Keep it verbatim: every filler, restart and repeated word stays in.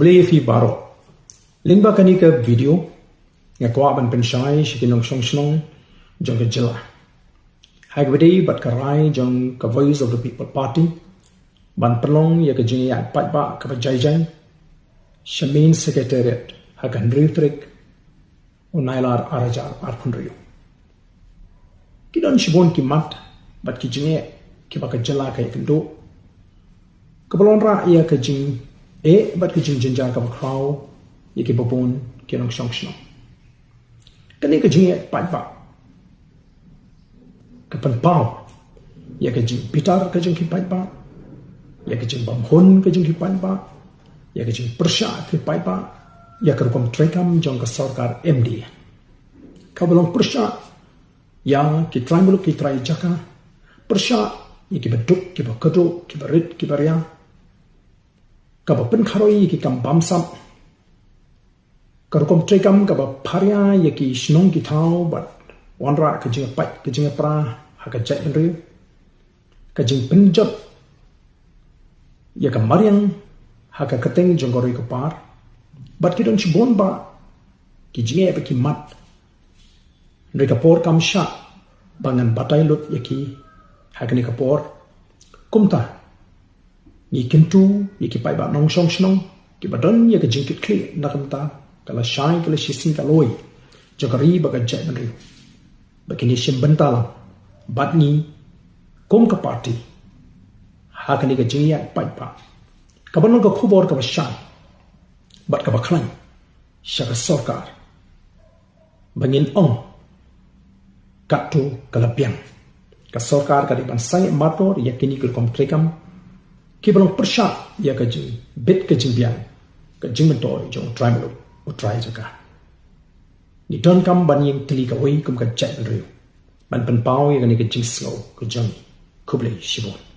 Khublei ïa phi baroh. Lyngba kane ka video nga kwah ban pynshai sha ki nongshong shnong jong ka jylla, ha kaba ïadei bad ka rai jong ka Voice of the People Party ban pynlong ïa ka jingïaid paidbah kaba jai jai sha Main Secretariat ha ka hynriew tarik u Nailar arhajar arphew hynriew. Ki don shibun ki mat bad ki jingeh kiba ka jylla ka ïakynduh, kaba long rah ïa ka jingeh bad ka jingjynjar kaba khraw ïa kiba bun ki nongshong shnong. Kane ka jingïaid paidbah ka pynpaw ïa ka jingbitar ka jong ki paidbah, ïa ka jingbymhun ka jong ki paidbah, ïa ka jingpyrshah ki paidbah ïa ka rukom treikam jong ka sorkar M D A, kaba long pyrshah ïa ki trai muluk ki trai jaka, pyrshah ïa kiba duk kiba kyrduh, kiba rit kiba ria, kaba pynkharoi ïa ki kam bamsap, ka rukom treikam kaba pharia ïa ki shnong ki thaw bad wanrah ka jingpait ka jingpra ha ka jaitbynriew, ka jingpynjot ïa ka mariang ha ka kyrteng jong ka ri ka par, bad ki don shibun bah ki jingeh bad ki mat. Hynrei ka por kam shah ba ngan batai lut ïa ki ha kane ka por. Kumta ngi kyntu ïa ki paidbah nongshong shnong kiba don ïa ka jingkitkhlieh na ka bynta ka lashai ka lashisien ka lawei jong ka ri bad ka jaitbynriew, ba kin ïashim bynta lang bad ngi kum ka party ha kane ka jingïaid paidbah, kaba long ka khubor kaba shai bad kaba khlaiñ sha ka sorkar, ba ngin ong katto ka la biang. Ka sorkar ka dei ban sangeh mardor ïa kine ki rukom treikam kiba long pyrshah ïa ka jingbit ka jingbiang, ka jingmyntoi jong u trai muluk, u trai jaka. Ngi donkam ban ïeng tylli kawei kum ka jaitbynriew ban pynpaw ïa kane ka jingsngew ka jong ngi. Khublei shibun.